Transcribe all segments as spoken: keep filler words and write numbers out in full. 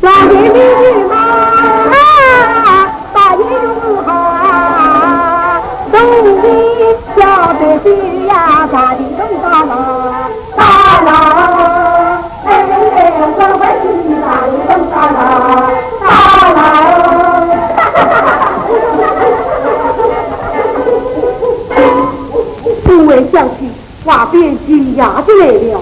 老爷你好啊，大爷你好啊，东西小的去呀，大地东大了，大了，哎，哎，哎，快快去，大地东大了，大了。众位乡亲， 话变天涯的来了。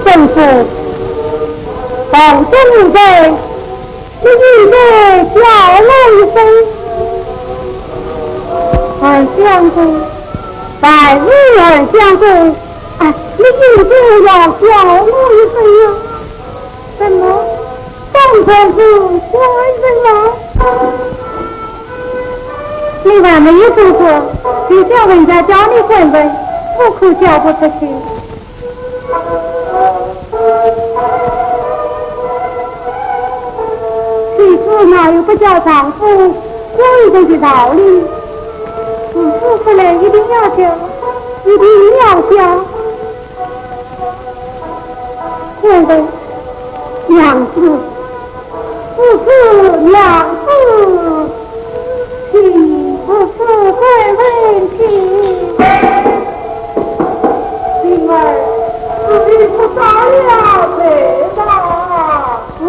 政府，房东在。 你应该叫我一声二相公，万岁二相公，哎，你应该要叫我一声啊。怎么，当然是官人了？你还没有说过，就叫人家叫你官人，不可叫不出去。 妻子哪有不叫丈夫官人的道理？是夫妇来一定要叫，一定要叫。官人，娘子， 不是娘子，岂不是官人妻？灵儿，是你不早了，谁道？嗯。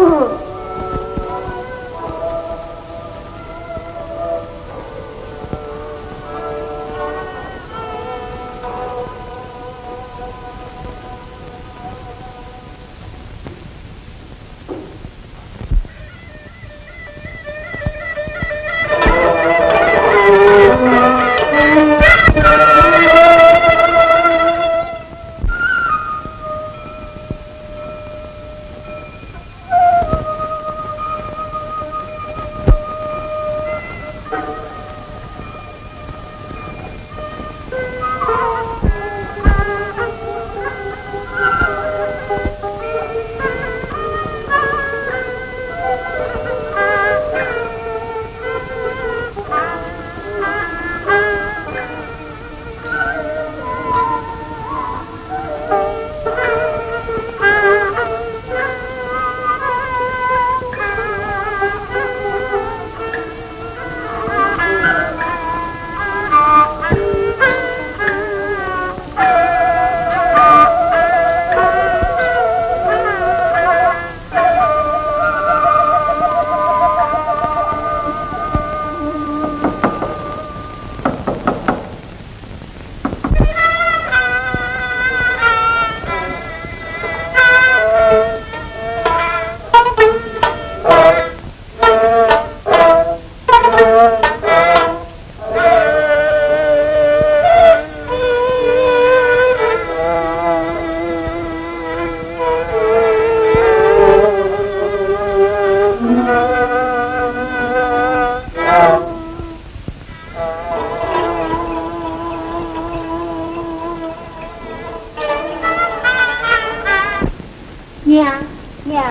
娘。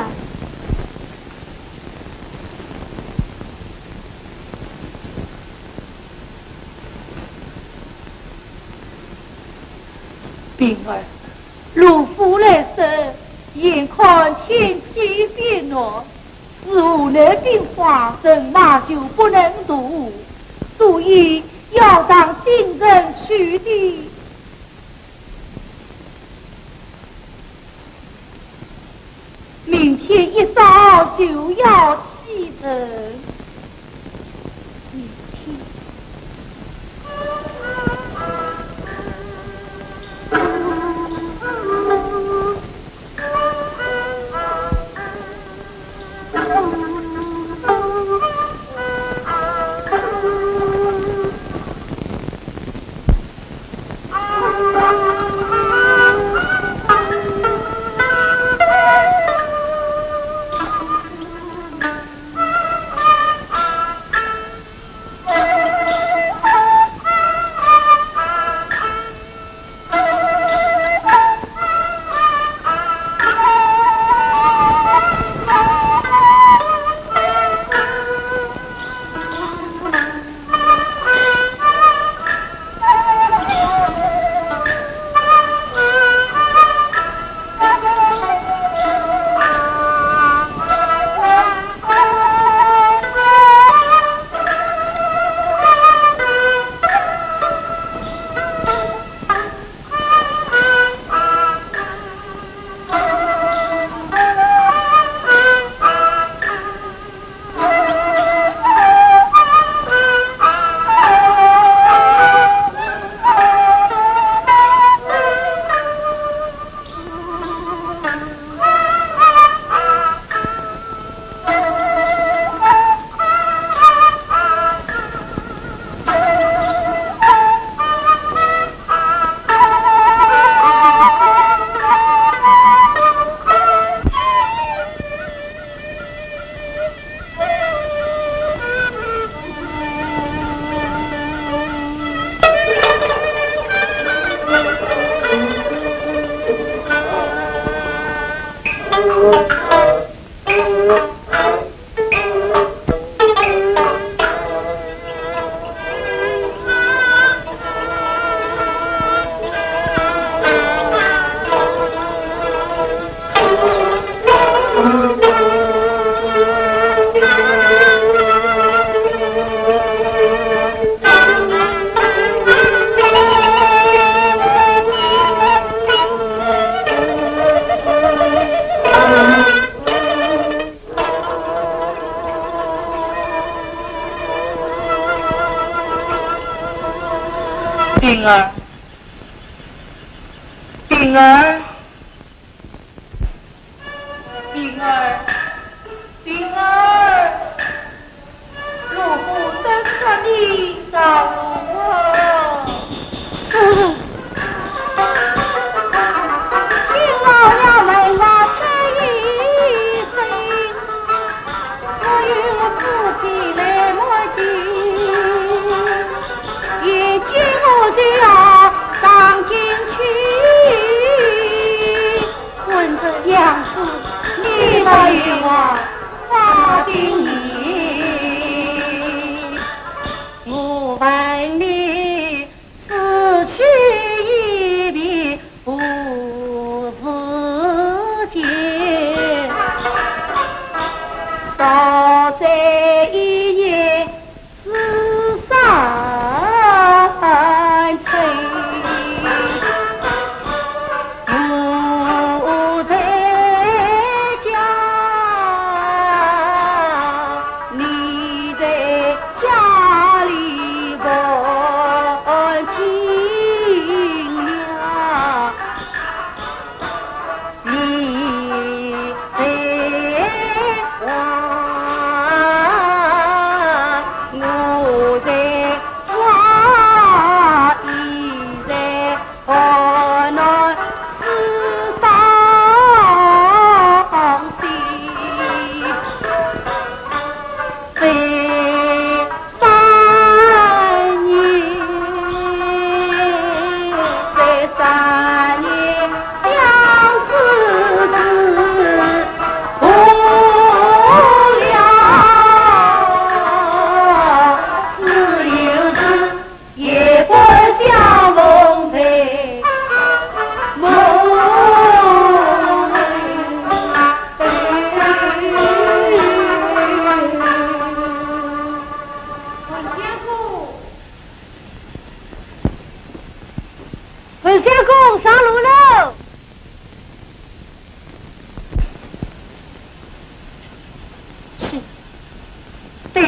平儿，罗府来说，眼看天气变暖，是河南兵荒，人马就不能渡河，所以要当今日去的。 明天一早就要启程。明天。 平儿，平儿，平儿，平儿，罗府登科的到了。 我问你，此去一别何时见？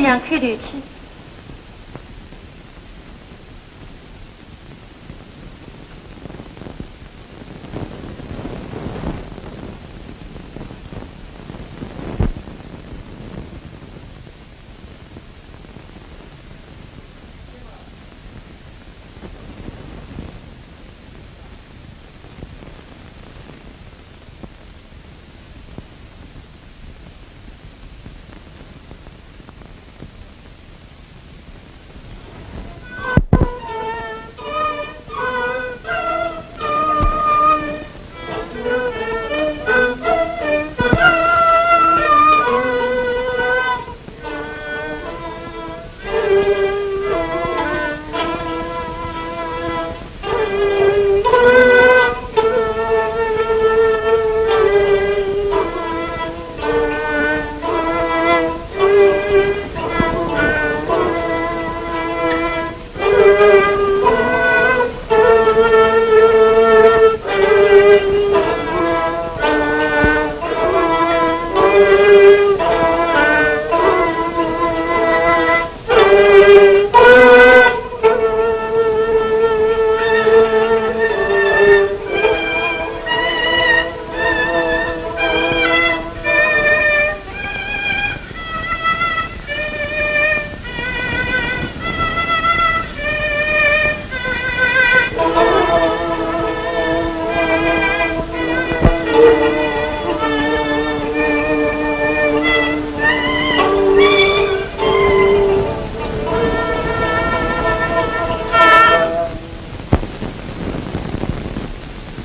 娘开头去。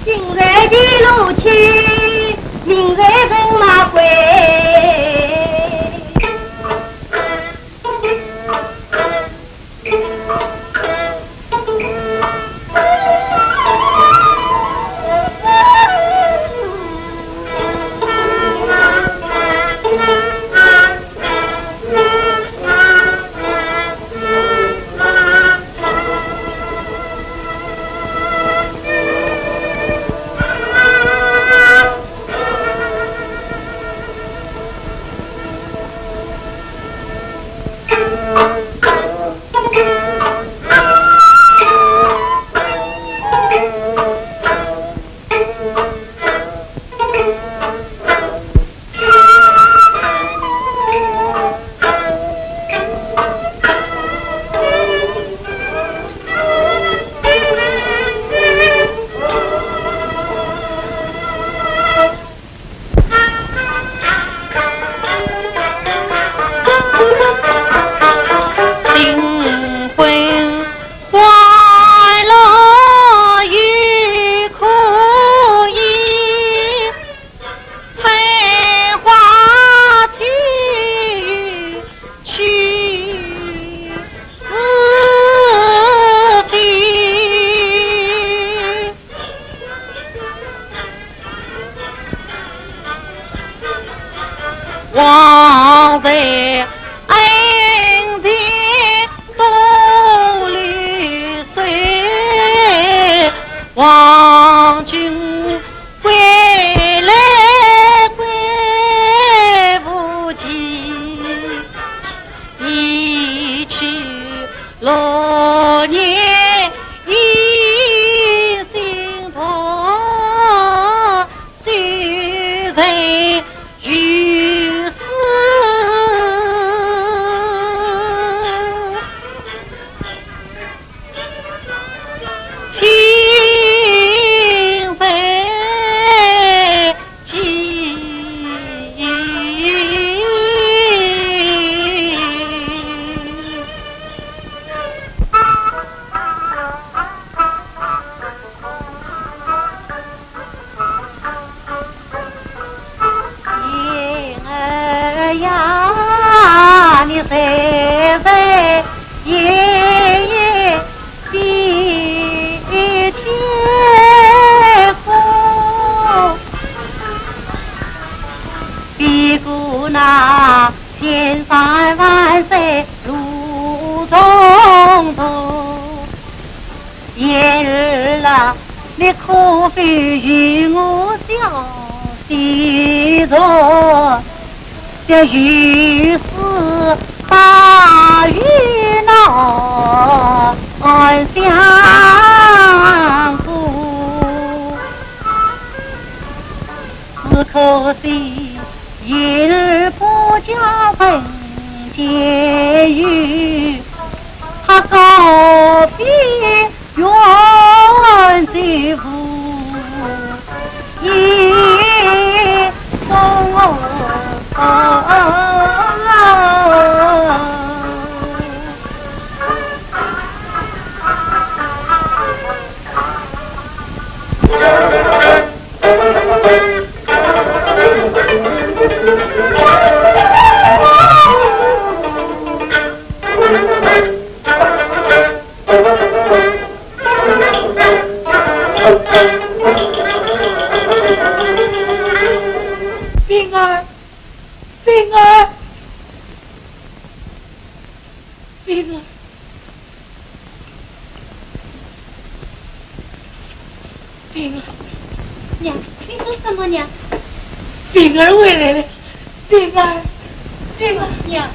今日的路去，明日人马归。 新婚快乐也可以，采花去 去是非。往日恩情多如水，望君 归来归不及，一去六年已心痛，谁人 于斯情非己。 燕儿呀，你在在夜夜比天空，比过那千山万水路重重。 燕儿啊，你可否与我相随着？这雨丝把家门前有，他告别远在无意中。冰儿，冰儿，冰儿。 冰儿，娘，你说什么，娘？冰儿回来了，冰儿，冰儿，娘，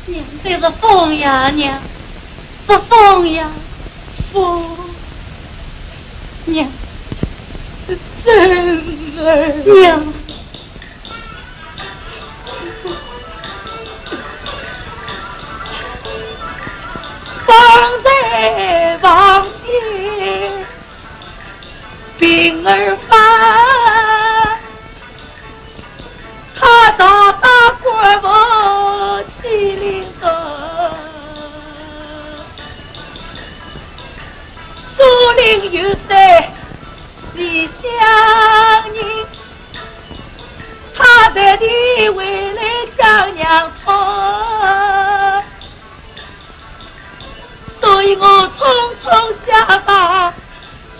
娘，这是风呀，娘，是风呀，风，娘，是真儿，娘。 方才望见冰儿发，他到达官府去领个，竹林有山西乡人。 他特地回来将娘托，所以我匆匆下马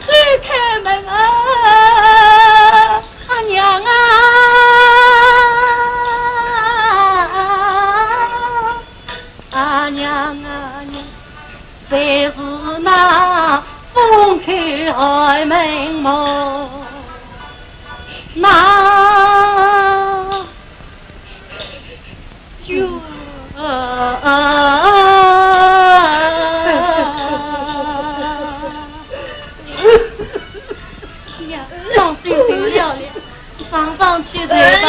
去开门啊。啊，娘啊，啊，娘啊，娘。 还是那风开海门么，那远啊。呀，伤心得了了。 上上去才吧。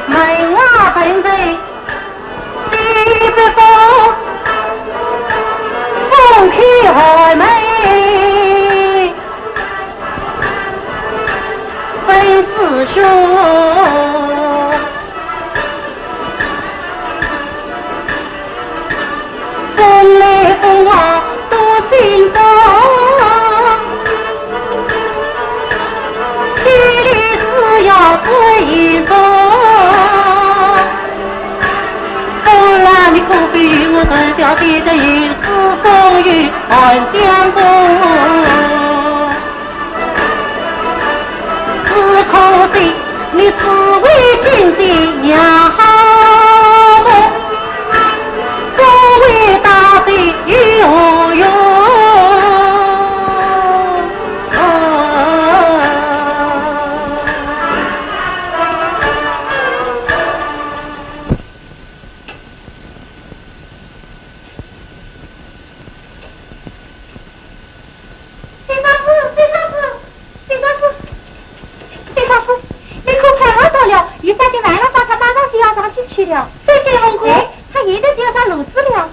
门外本是西北风，风开海门。 本是兄，风来风往多心动，千里只要追踪。风来你可比我头条写得有诗风雨寒江风。 只可惜你只为今天娘好梦，不为大地有何用？三大夫，三大夫，三大夫，三大夫，你可看好到了，雨下得慢了，马上马上就要上去去了。这些红哥，哎，他现在就要上炉子了。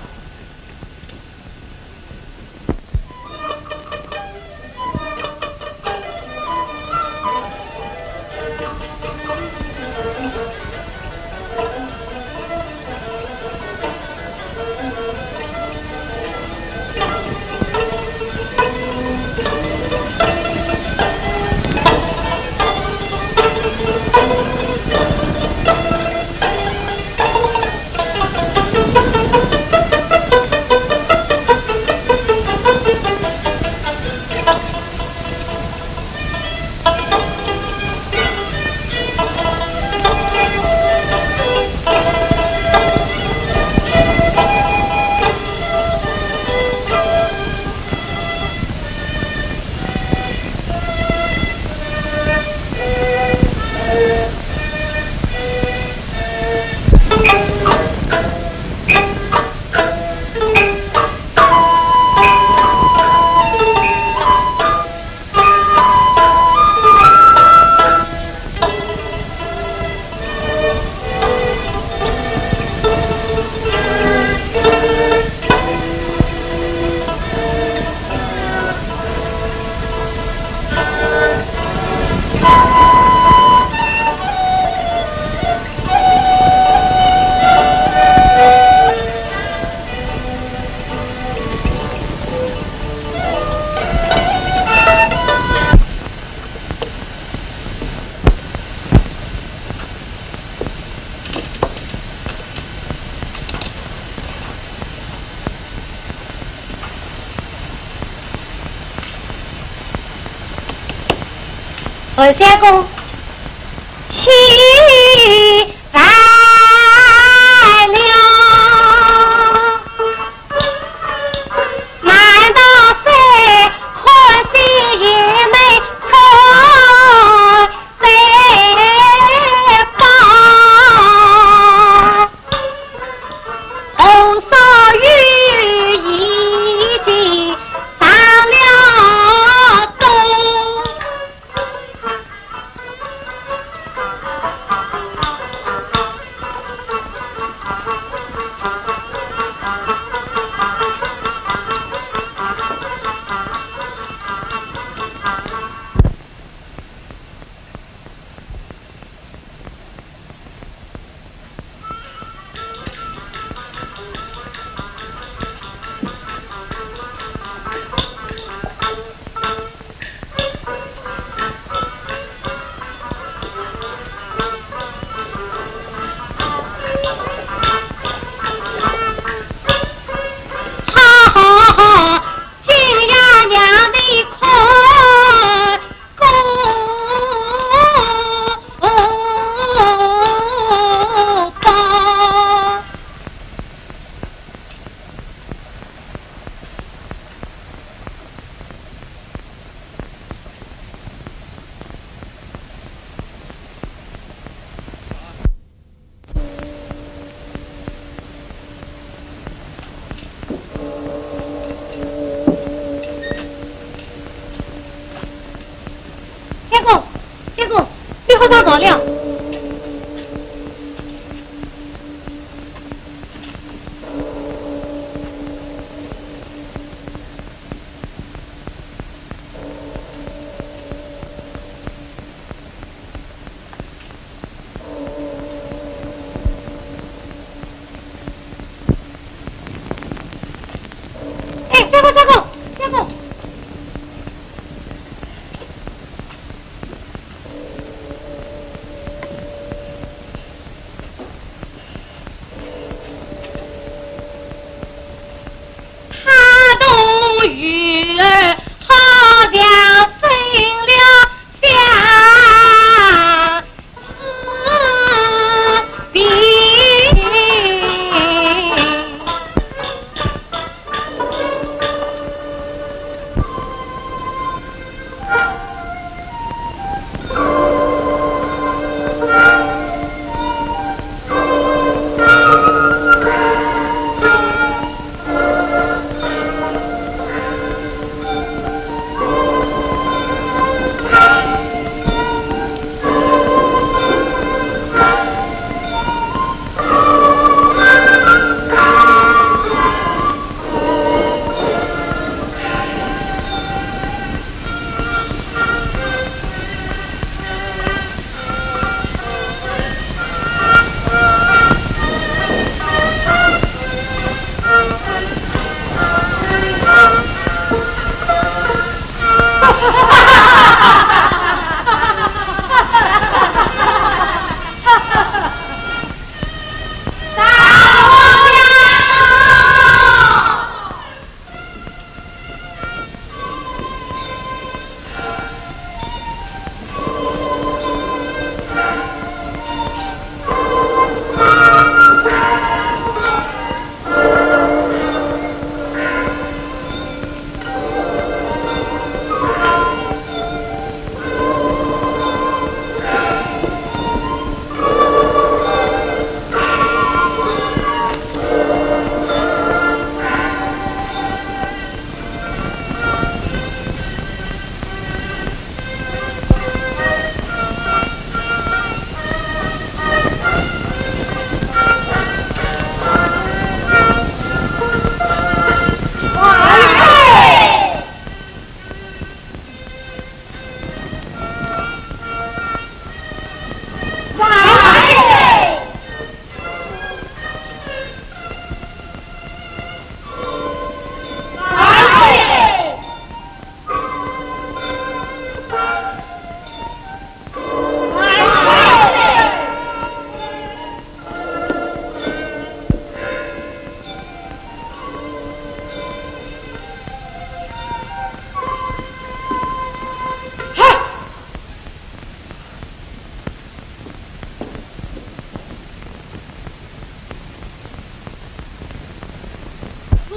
哎，韩相公，起来了。难道是欢喜也没错？ 再报，红烧鱼已经上了桌。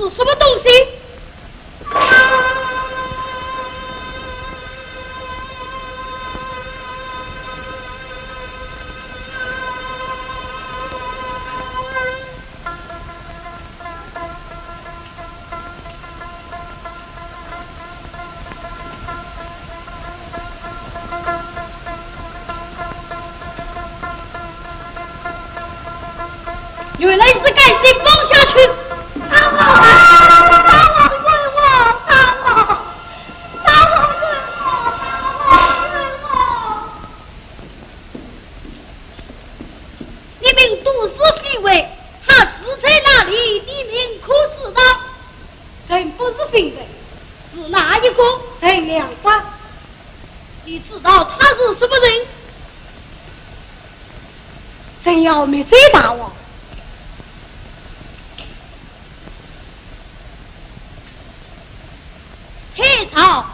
是什么东西？原来是该些方下去。你们都是飞贼，他住在哪里？你们可知道？ 人不是飞贼，是哪一个？陈良发。你知道他是什么人？正要灭罪大王。退朝。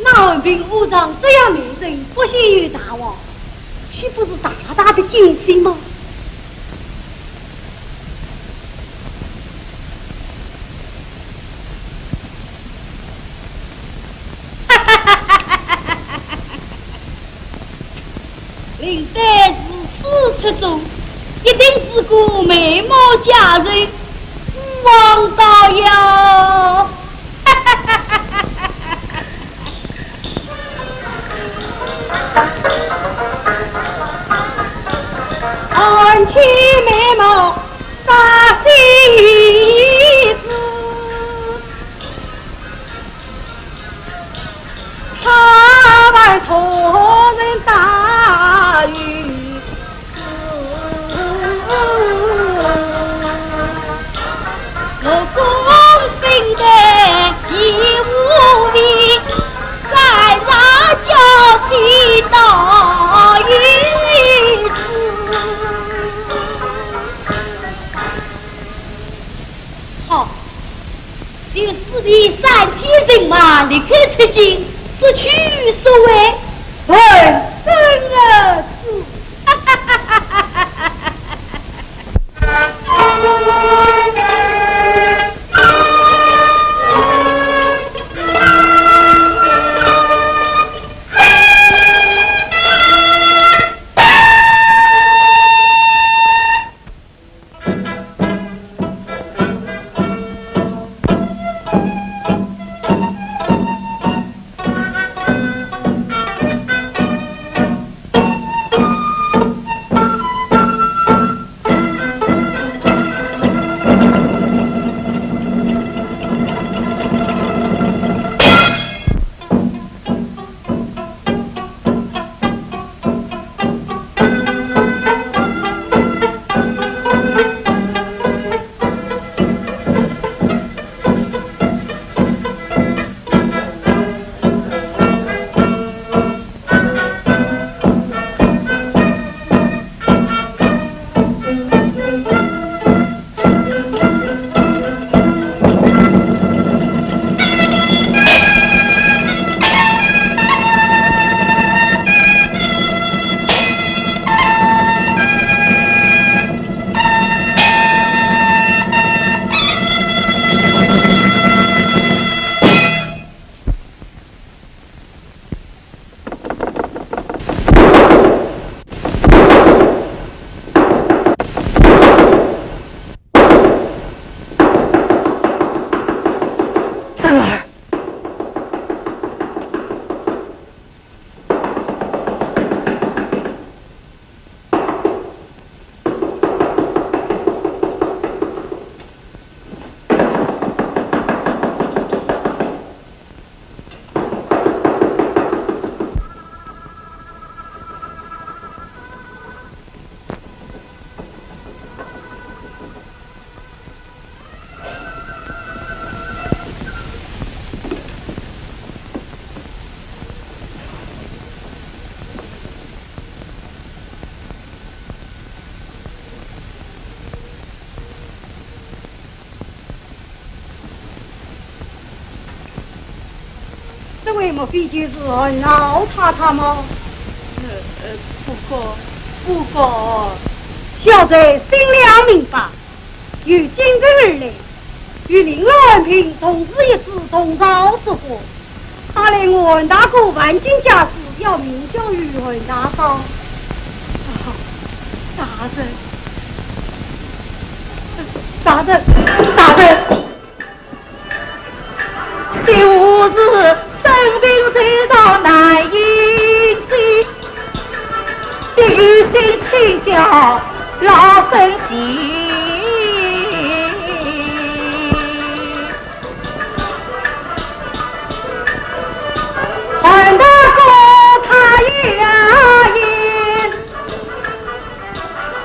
那安平武藏这样名声不显于大王，岂不是大大的惊喜吗？ 林黛如此出众，一定是个美貌佳人，不枉道呀。看其美貌，大喜之。 他们同人打鱼，我公分的一无名，在那叫起到一次。 好，就使你三千人马离开出京，速去速回。问斩而止。莫非就是韩老太太吗？呃，呃，不过，不过，小侄心里明白，由今日而来，与林老韩平同住一室，同朝作欢。看来我韩大哥万金家事要命交于韩大嫂。啊，大人，大人，大人！ 这无事生病，谁道难以知，这有心气叫老身急。韩大哥他也言，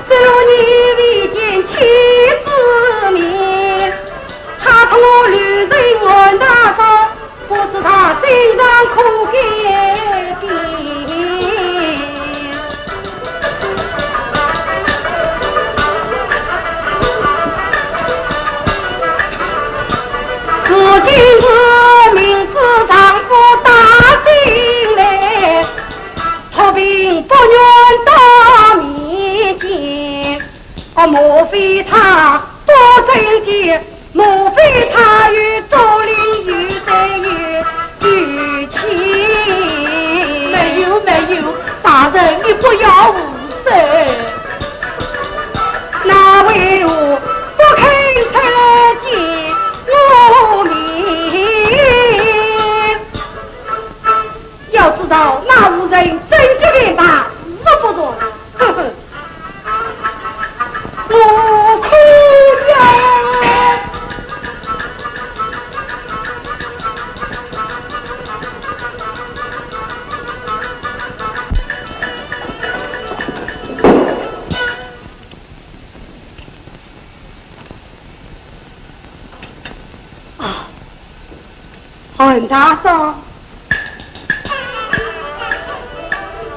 只有你未见妻子面， 他托我留人问大嫂，不知他身上可改变。如今我明知丈夫打进来，托病不愿到面前， 哦，莫非他多贞洁？莫非他与竹林有罪有冤情？没有，没有，大人，你不要胡说。那为何不肯出来见我面？要知道那妇人贞洁廉洁，是不是？呵呵。 我哭呀！啊，韩大嫂。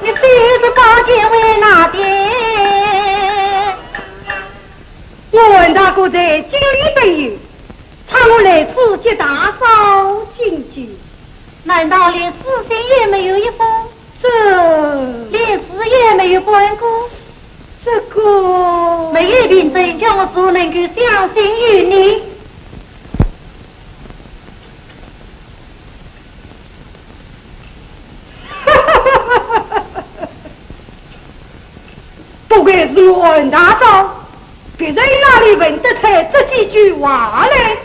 你非是宝剑为哪点？我韩大哥在京里等候，差我来此接大嫂进京。难道连书信也没有一封？这……连字也没有半个？这个……没有凭证，叫我怎能够相信于你？ 不愧是我韩大嫂，别人哪里问得出这几句话来？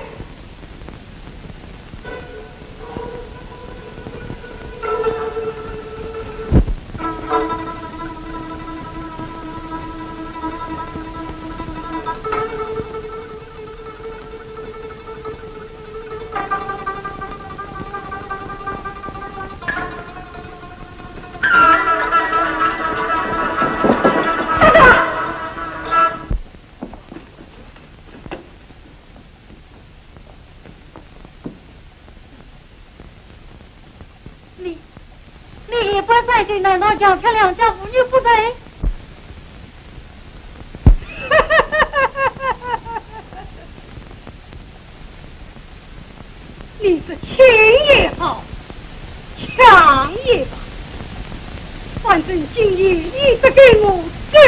你，你一不小心，难道强吃良家妇女不成？你是轻也好，强也罢，反正今夜你得给我走。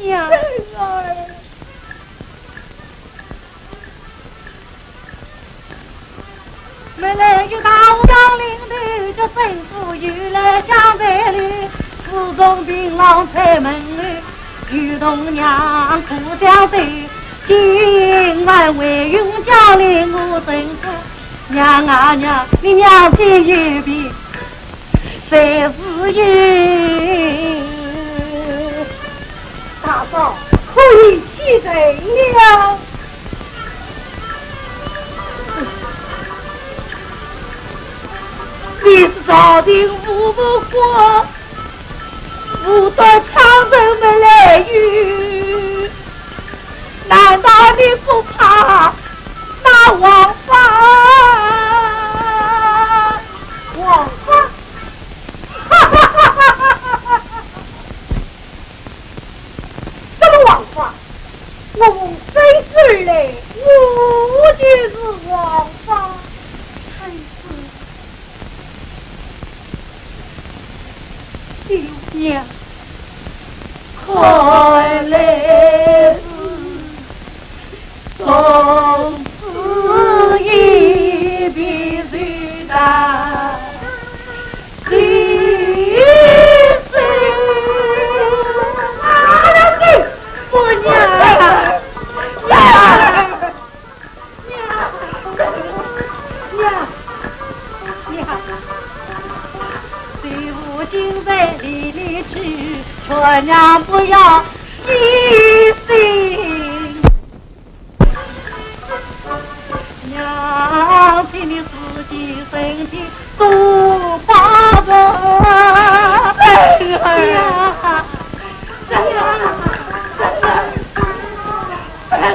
娘。 没来由到江陵头，这政府又来相陪哩。自从病郎在门里，与童娘苦相守，今晚唯有叫令我政府。娘啊娘，你娘亲一别， 谁是也？大嫂，可以起身了。你是朝廷无不过，无端昌人们来与，难道你不怕那王法？王法？ 什么王娘，看来是从此一别，谁道谁生？啊，我娘，娘！ 娘，娘，娘，随父今日离离去，劝娘不要伤心。娘，请你自己身体多保重。哎呀，哎呀，哎呀，哎呀。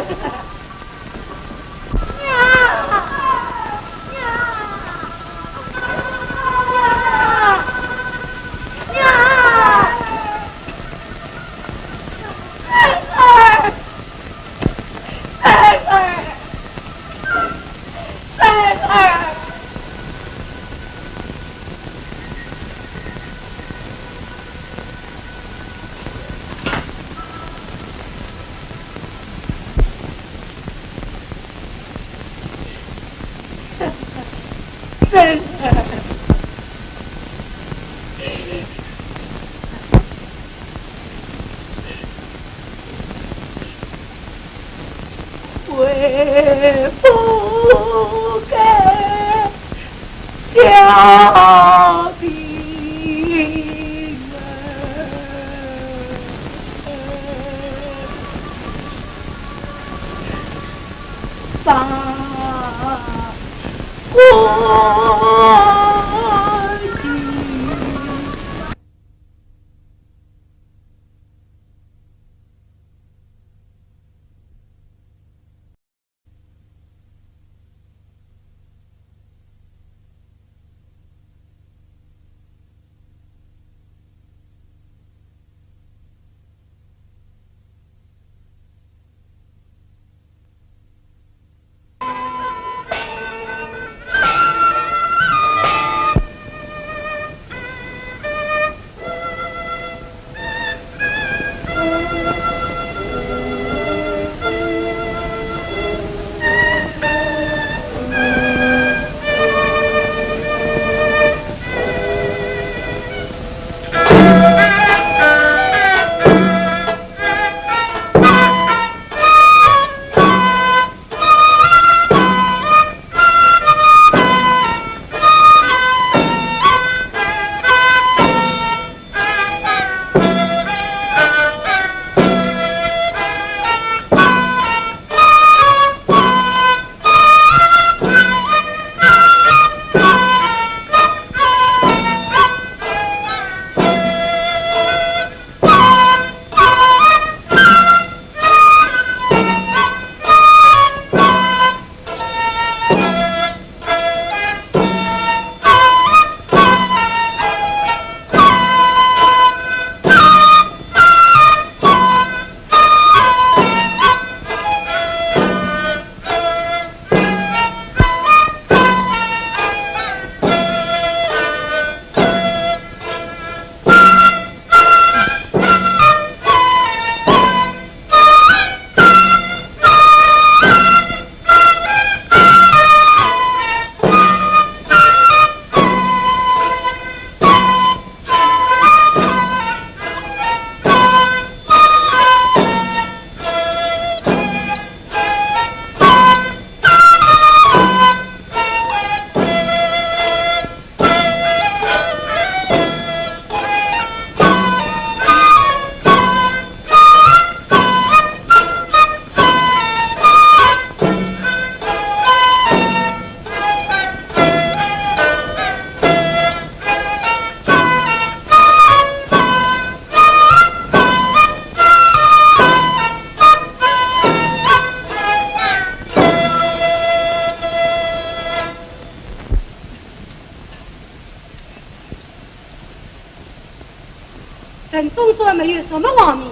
城中虽没有什么王命，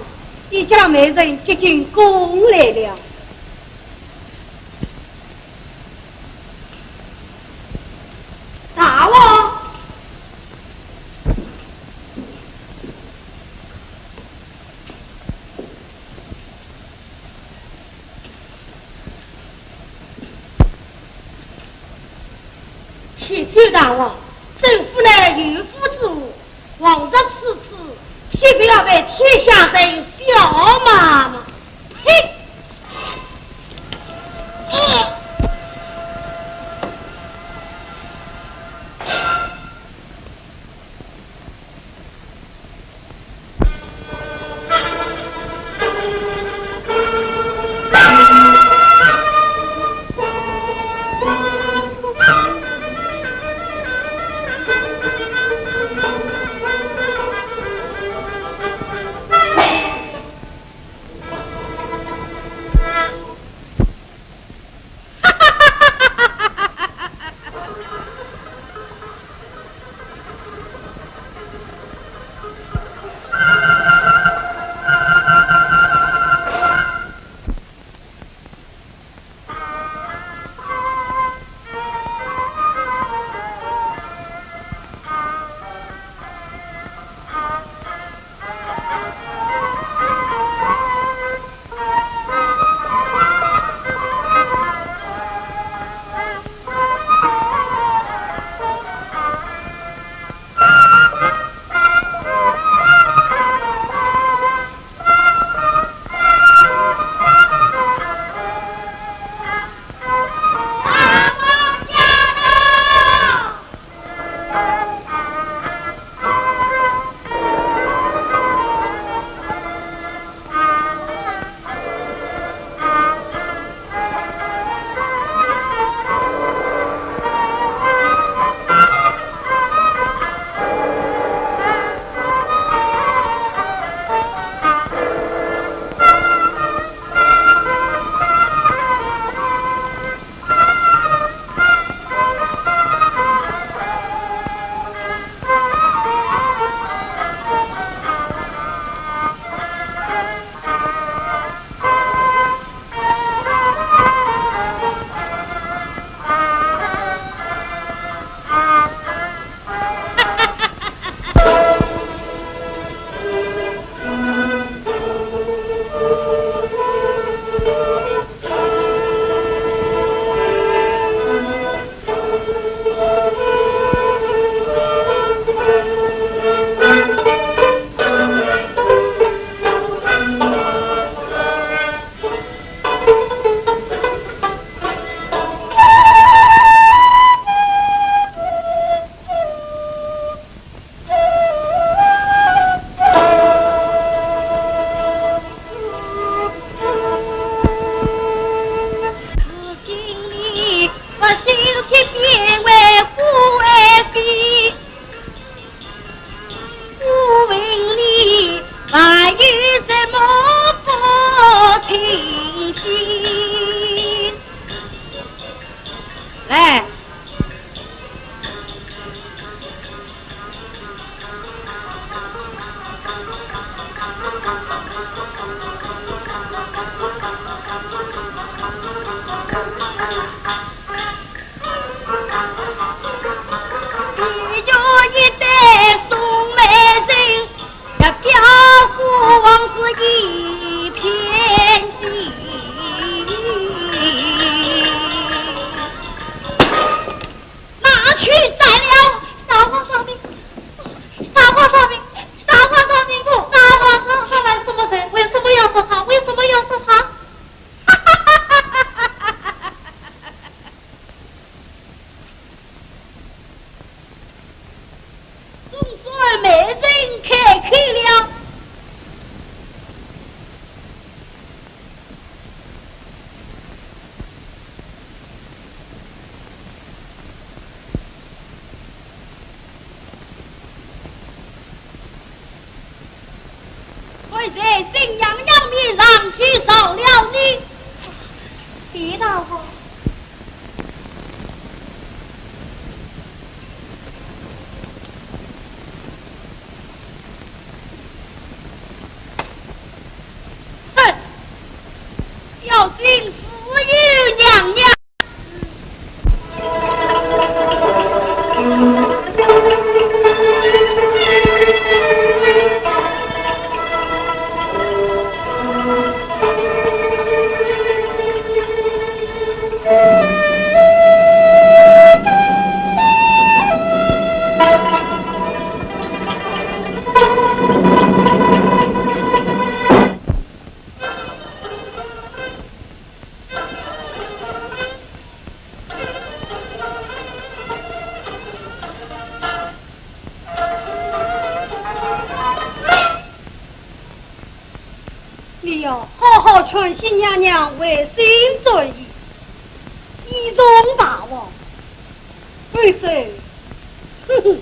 一家媒人接进宫来了。大王！谢谢大王，周府乃有夫之妇，王爷此次岂不要被天下人笑骂吗？嘿！来。拿去斩了！大王饶命！大王饶命！大王饶命！我大王饶命！他来什么人？为什么要杀他？为什么要杀他？总算没人开口了。 看在景阳娘面上去饶了你。李大王。哼，小心死于娘娘。好好劝新娘娘回心转意，以重大王。否则，哼哼。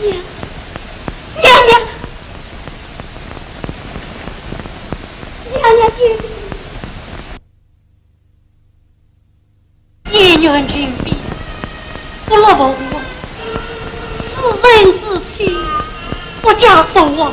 娘，娘娘，娘娘救命！一念情变，不落凤凰，自刎之期，不嫁凤凰。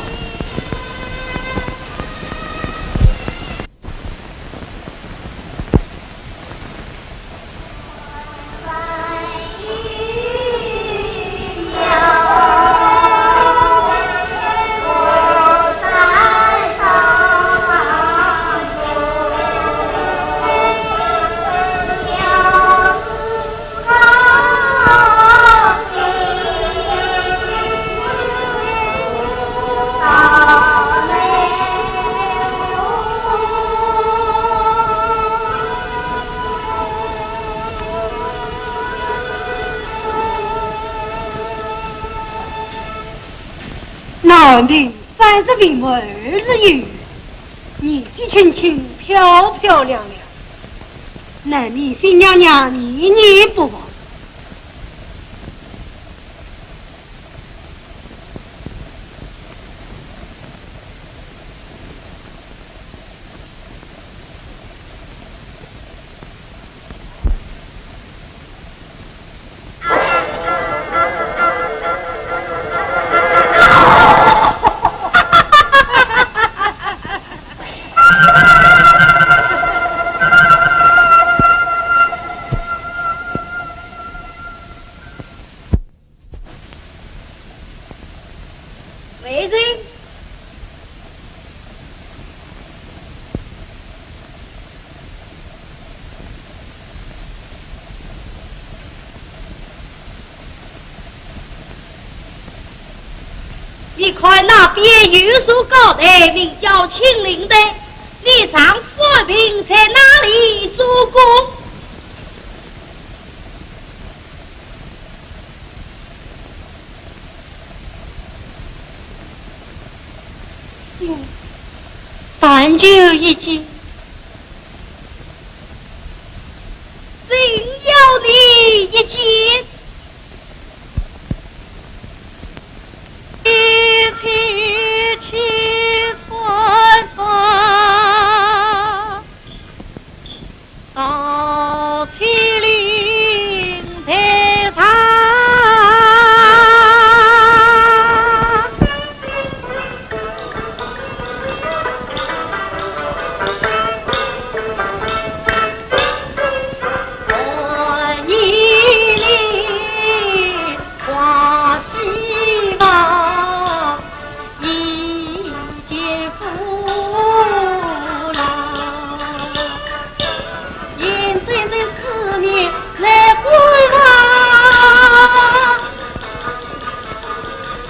男的三十未满二十有，年纪轻轻，漂漂亮亮，难免新娘娘念念不忘。 夫人，你看那边有座高台，名叫清灵台，你丈夫平在那里做官？ 但求一见，真要你一见。一起去看吧。 到清灵台上。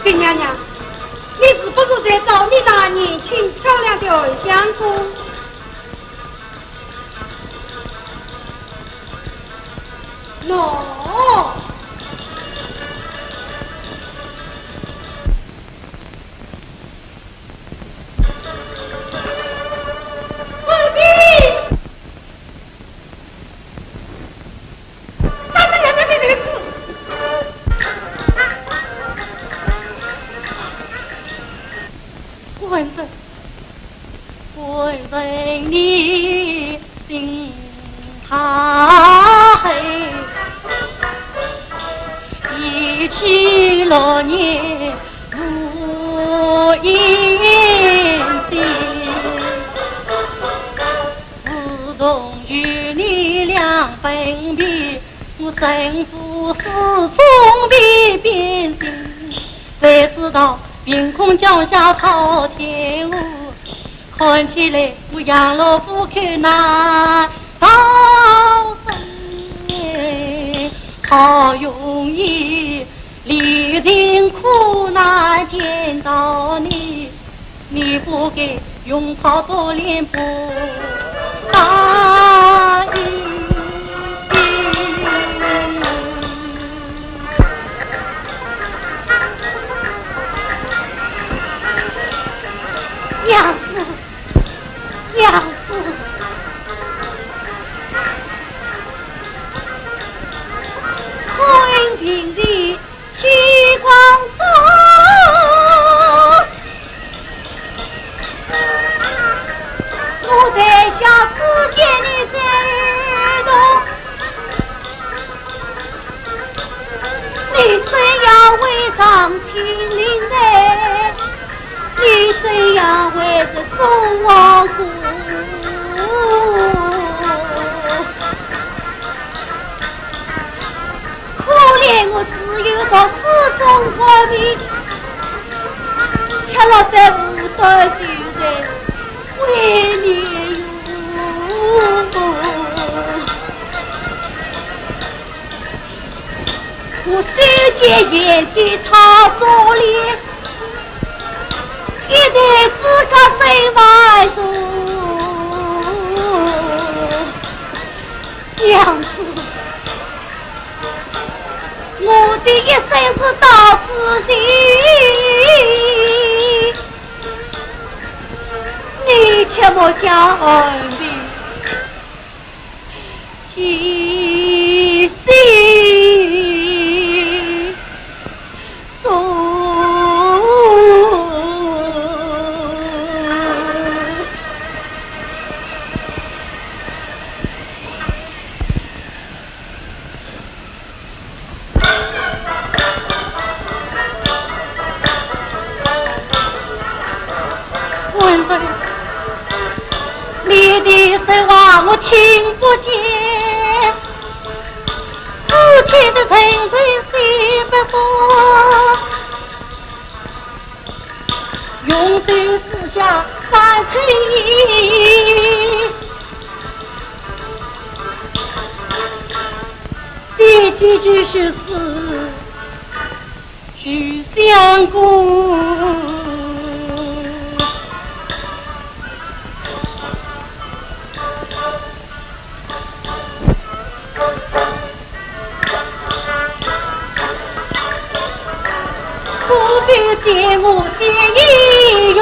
新娘娘，你是不是在找你那年轻漂亮的二相公？喏。 官人，官人你心太黑，一起落叶 无音信。自从与你两分别，我神父始终未变心。谁知道凭空降下朝天后，看起来我杨老夫口难逃生。好容易 历尽苦难见到你，你不给，用袍多脸不答应。娘子，娘子，看平日 时光匆你怎样会上青云楼？你怎样会是送王姑？可怜我只有到此中国的，却落在无端之人，为你哟。 我手间眼睛他做了，一代自家身外人。娘子，我的一生是到此地，你切莫将恩情 记心中。官人，你的说话我听不见，只听得沉沉细不过，用尽四下三千言，第几句是 许相公。可比见我见英雄。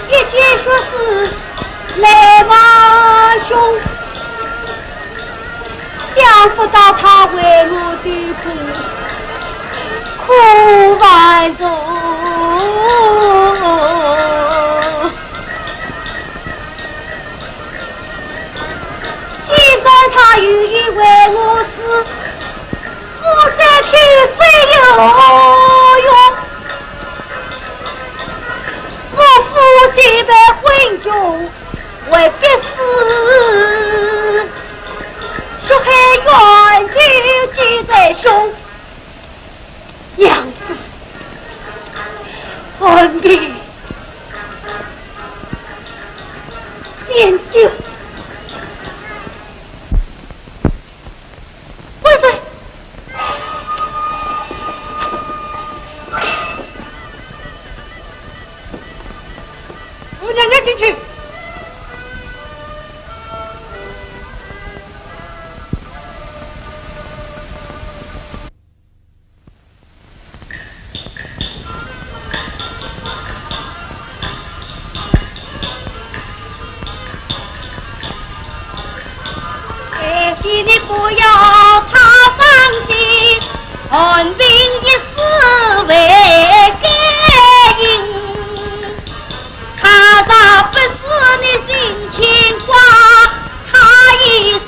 一见血色来望兄，想不到他为我的苦，苦万重。既然他有意为我死， 我再去非有用，我夫妻的婚约为必死，血海冤仇记在胸。娘子，恩平，念旧。 官人，我娘娘进去。 哎，你不要太伤心，恩平一死为该因。他若不死你心牵挂，他一死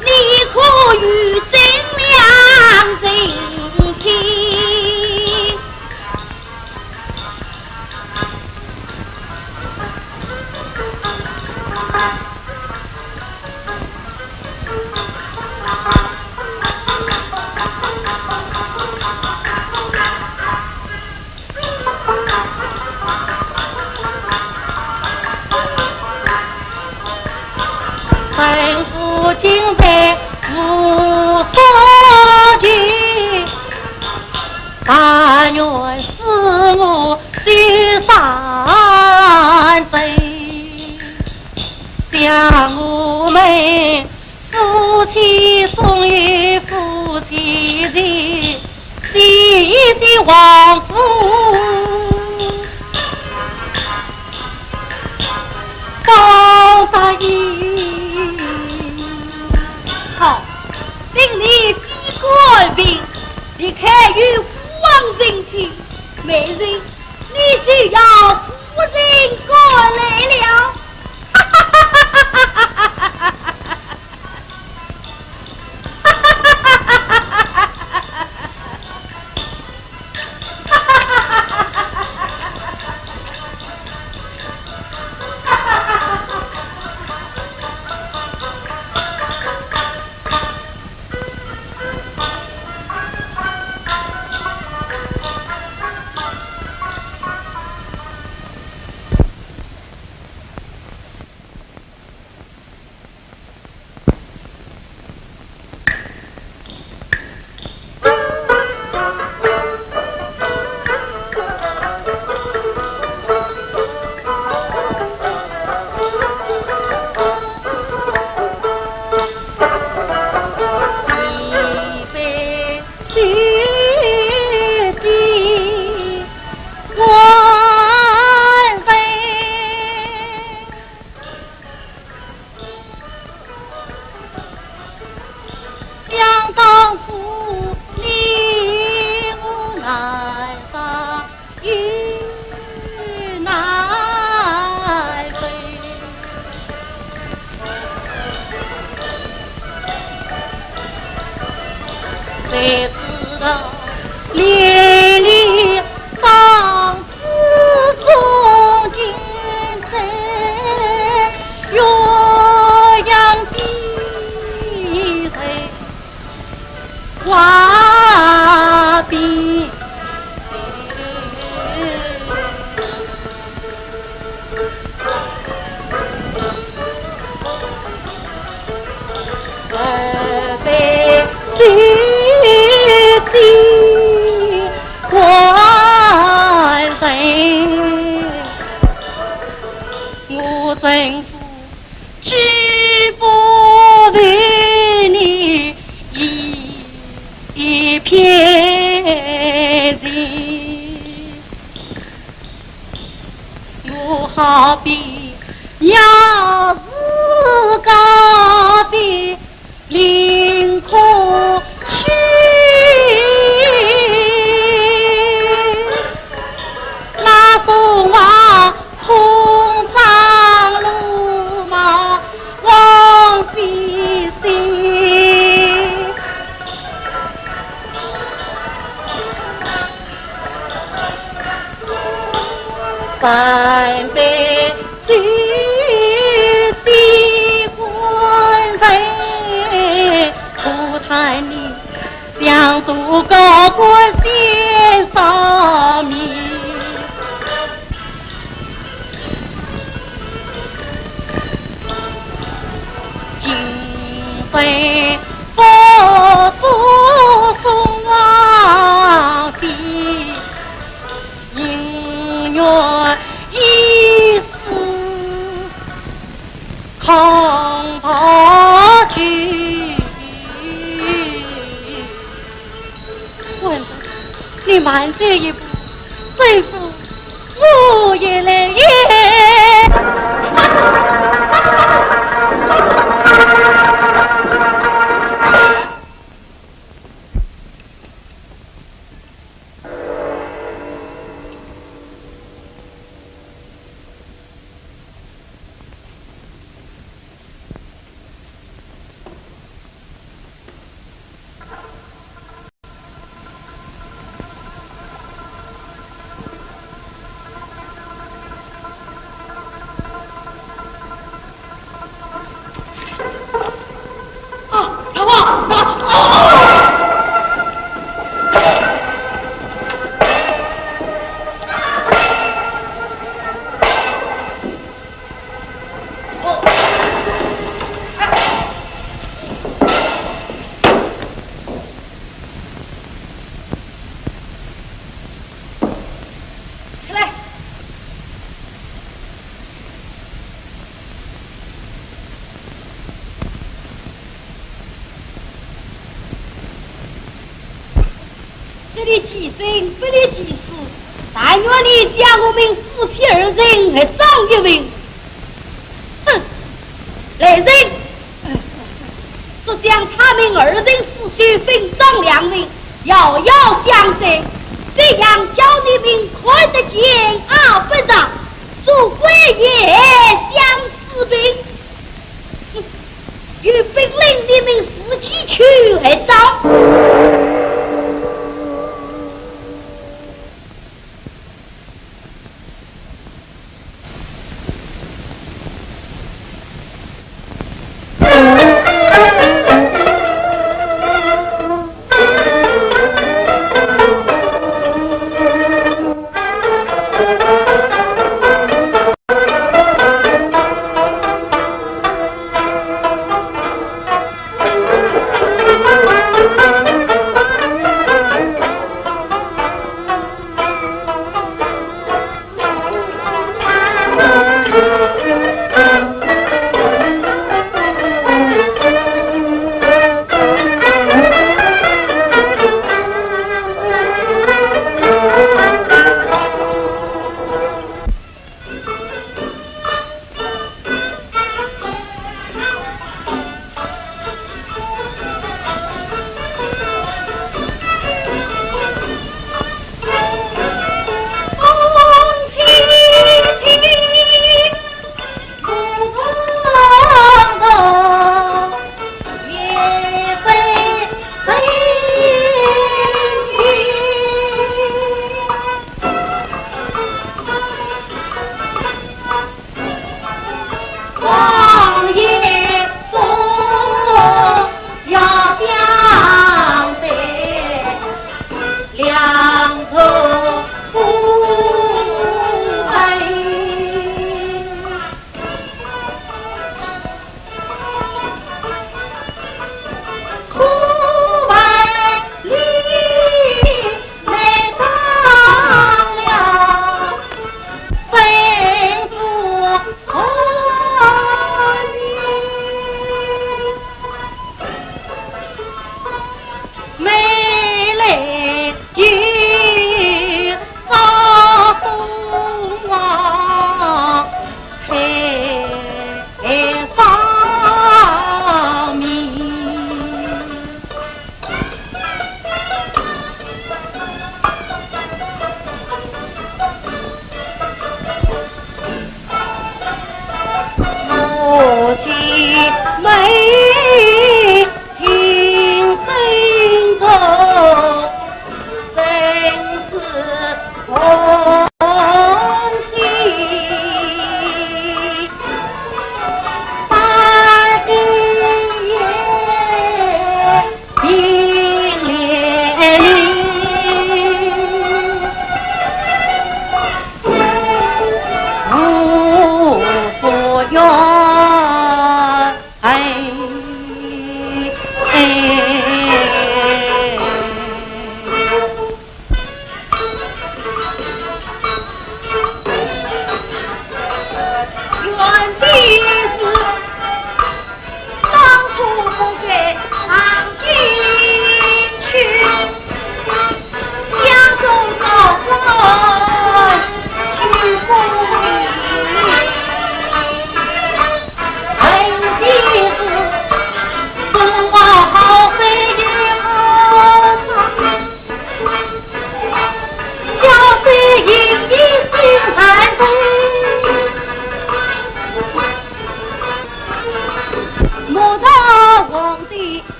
你可与真良人亲？今在武松前，但愿使我走三程，想我们夫妻终有夫妻情， 谢谢王夫高大爷。好，请你闭关闭，你看有父王成亲，美人，你就要夫人过来了。想当初你我难舍又难分，谁知道连理当 自从今在岳阳的人话比 我真不知不为你一片情。 我好比要自家的林空去，那松花空张路嘛，望飞行。 三杯酒，杯官人，不谈你，想做高官先上面。 今非不做宋王的，宁愿一死空峥帚。 混蛋，你慢走一步，吩咐我也来也。不离其生，不离其死，但愿你将我们夫妻二人合葬于民。哼，来人！速将他们二人尸首分葬两份， 遥遥相送，这样叫你们看得见啊不着，做官也相思病。哼，有本领你们自己去合葬。 王爷坐，要将在两头不配。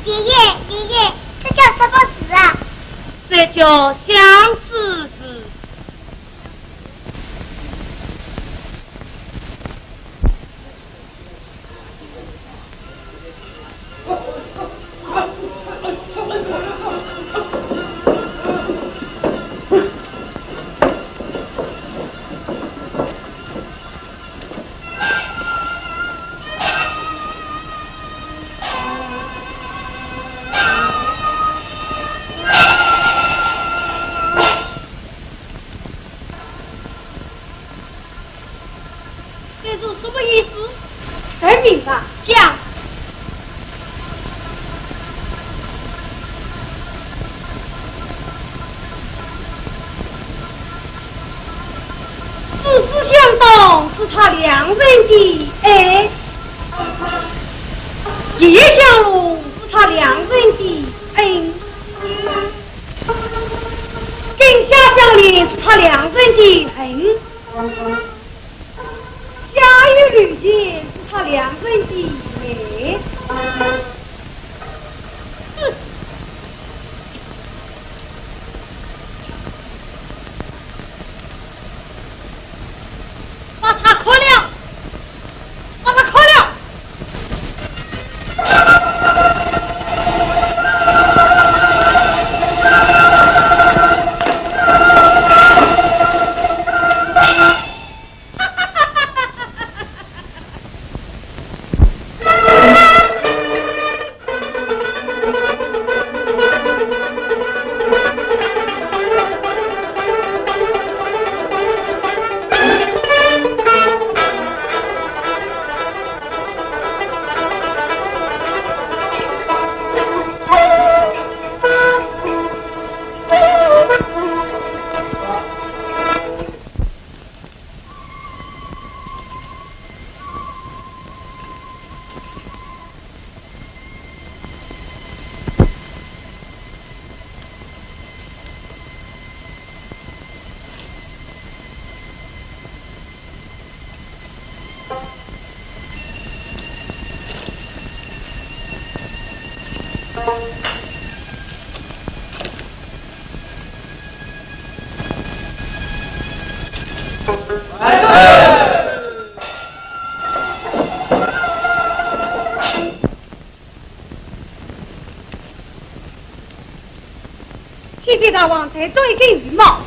爷爷，爷爷，这叫什么字啊？这也叫相思事。 这是什么意思？很明白，讲。子子相当是他两人的爱，夜夜相护是他两人的恩，更加相连是他两人的恨。 家有绿田是他两人的美。把他砍了，把他砍了。 启禀大王，再做一根羽毛。